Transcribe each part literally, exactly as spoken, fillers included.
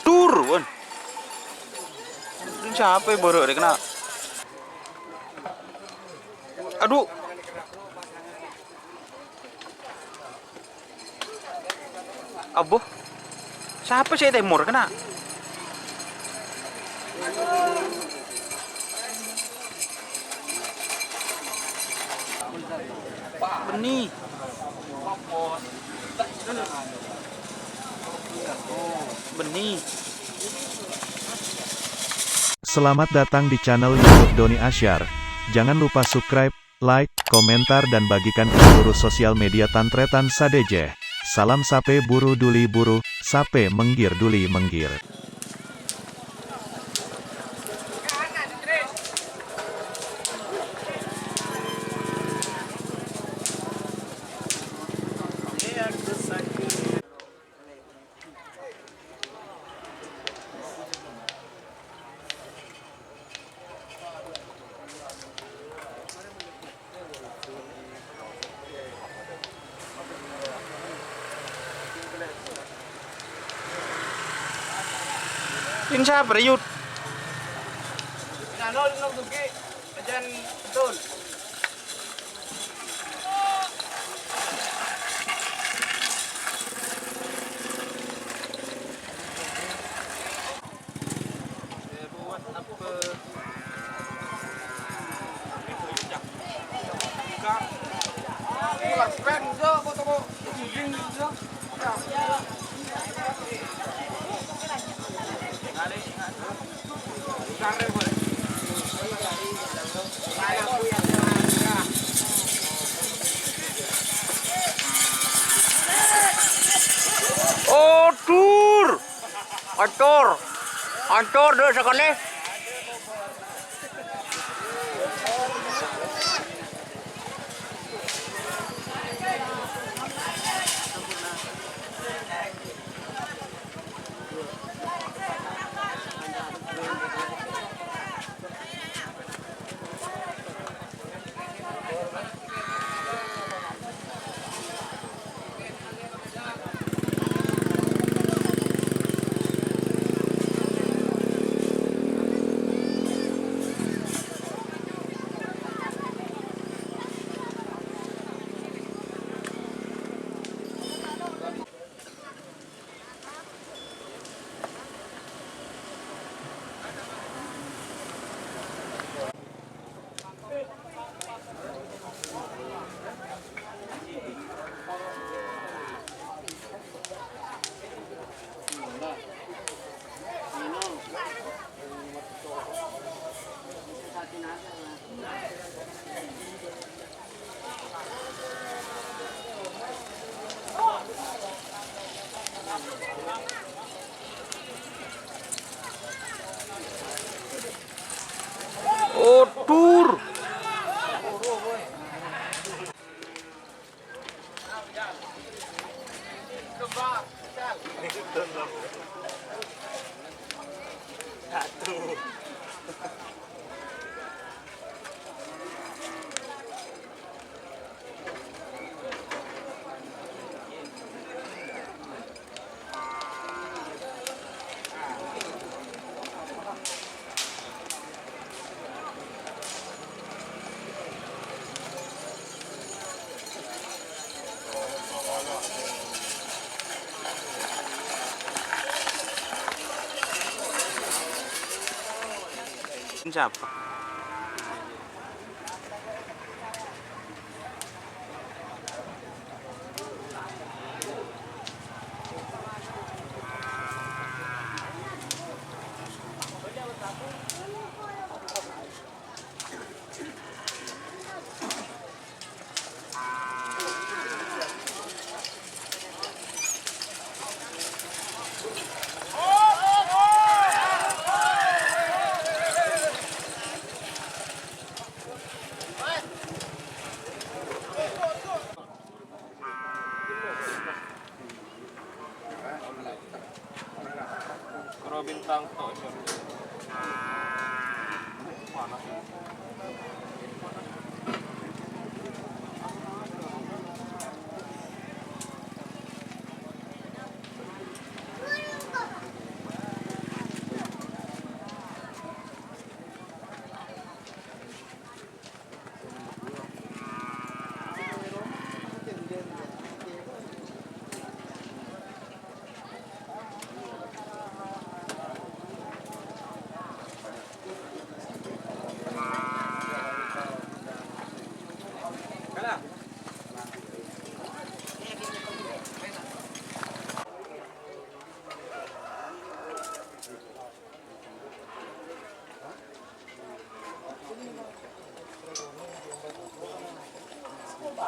Dur, wan. Sapa buru' rè kena? Aduh. Abo. Sapa sè tèmor kena? Bânnè. Bânnè. Selamat datang di channel YouTube Doni Asyar. Jangan lupa subscribe, like, komentar, dan bagikan ke seluruh sosial media tan-tarètan sadhâjâ. Salam sapè buru duli buru, sapè mèngghir duli mèngghir. Insya Allah, Yud. Aduh. Ancor. Ancor, dâ', sakalè. Odur. Sapa?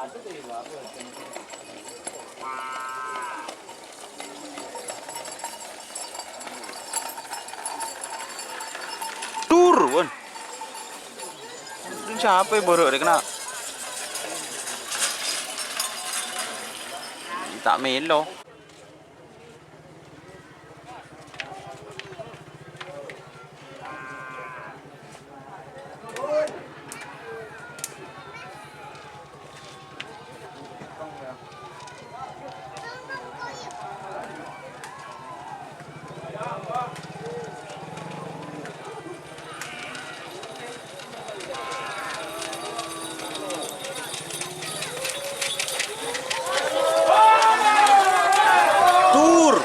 Dur, pon. Sapa buru rè kènè'? Ta' mèlo. Tur.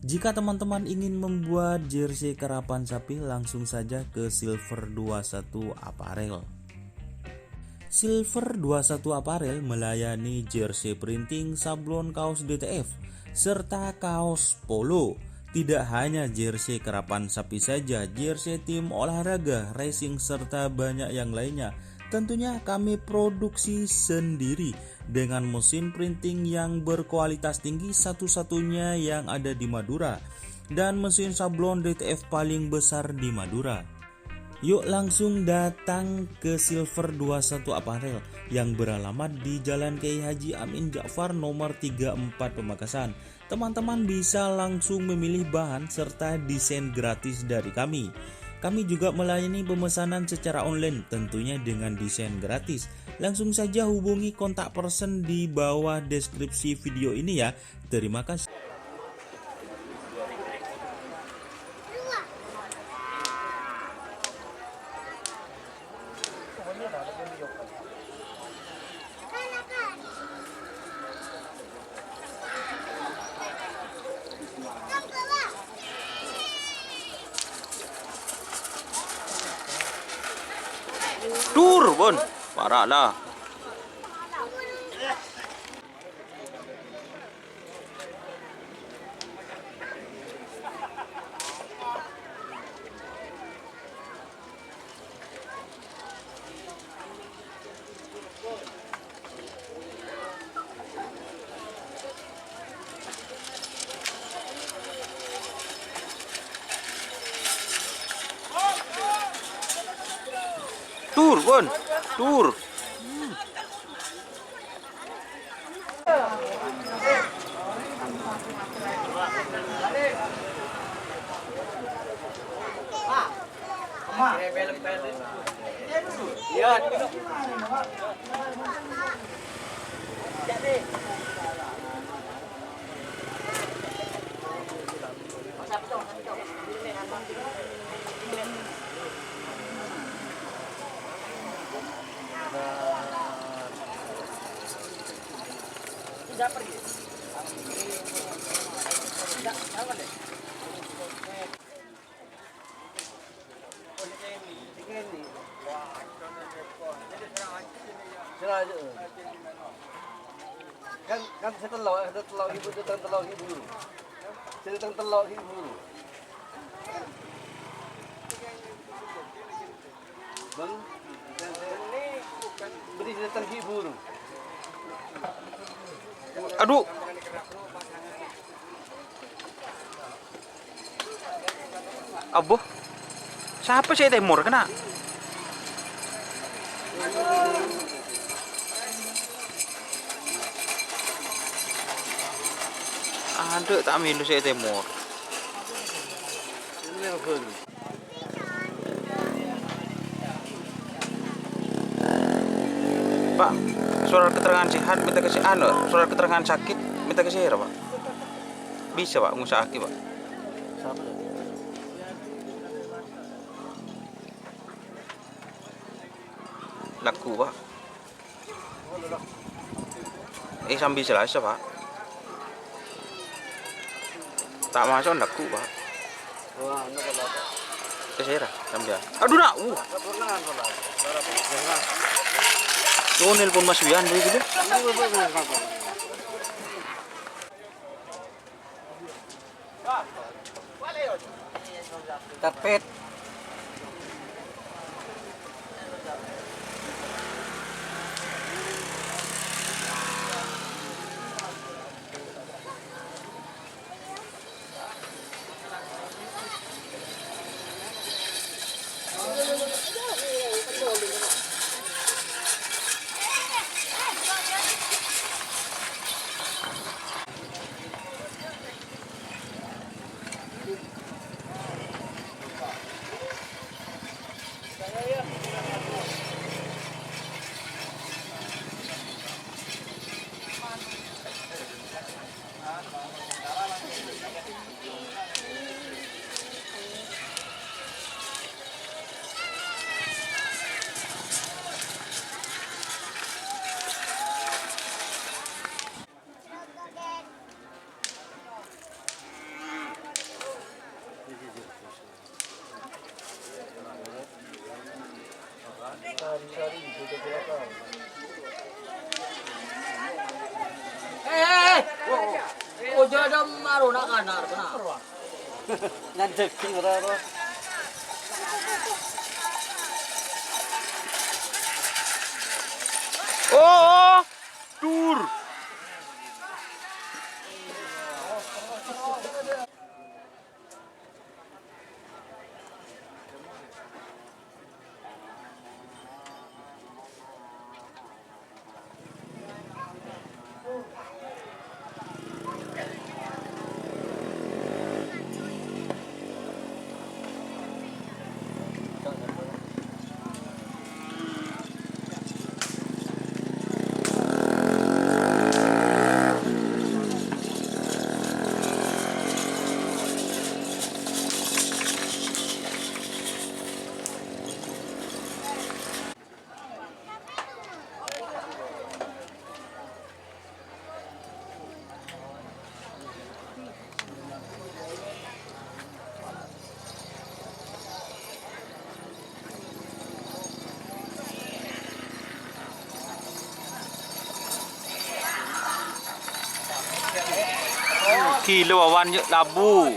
Jika teman-teman ingin membuat jersey karapan sapi, langsung saja ke Silver dua satu Apparel. Silver dua satu Apparel melayani jersey printing, sablon kaos D T F, serta kaos polo. Tidak hanya jersey karapan sapi saja, jersey tim olahraga, racing, serta banyak yang lainnya. Tentunya kami produksi sendiri dengan mesin printing yang berkualitas tinggi, satu-satunya yang ada di Madura, dan mesin sablon D T F paling besar di Madura. Yuk langsung datang ke Silver dua satu Apparel yang beralamat di Jalan Kiai Haji Amin Ja'far nomor tiga empat Pamekasan. Teman-teman bisa langsung memilih bahan serta desain gratis dari kami. Kami juga melayani pemesanan secara online, tentunya dengan desain gratis. Langsung saja hubungi kontak person di bawah deskripsi video ini ya. Terima kasih. Dur, pon. Para' la. Tur, pon. Tur. Kan, kan sè tello', sè tello' ribu, sè tello' ribu. Sè tello' ribu. Bâng, bânnè sè tello' ribu. Adu. Abo. Sapa sè tèmor kènè'? Adhu, ta' mèlo sè tèmor. Pak, surat keterangan sehat mènta ka sè, anu, surat keterangan sakit mènta ka sèra, Pak? Bisa, Pak, ngusa'aghi, Pak? Lagghu, Pak. Eh, sambi Selasa, Pak. Ta' maso' lagghu, Pak. Ka sèra, sampèyan. Adhu, na'. Uh. Oh, nelpon Mas Wian, Bu, gitu. Tapet. Eh, eh, eh. Ojo ada marona kanar, benar. Nyanjek, benar. Oh, oh. Dur. Gila, Wawan, yuk, labu.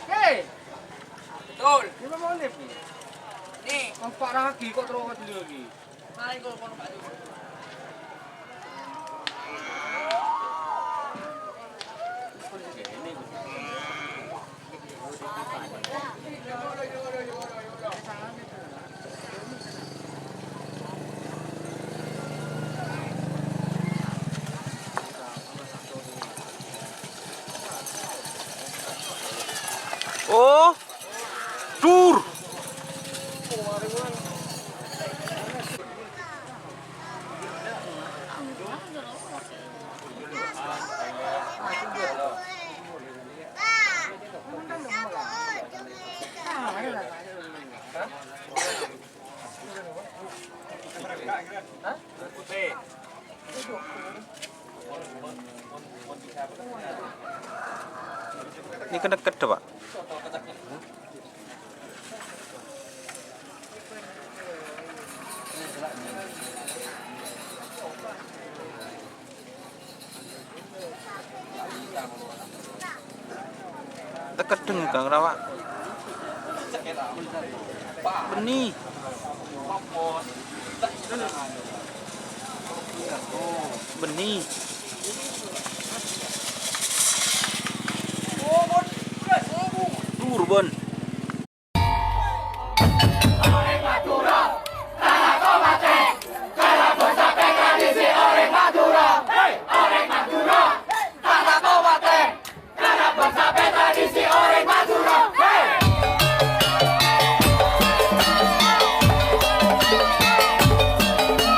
Hei! Betul. Lima menit nih. Nih. Empat lagi kok terus dulu lagi. Nah, itu kono, Pak. Oh, dur. Ini kena kedua, Pak. Tekedheng, Kang Rawa. Bânnè. Bânnè. Dur, bân.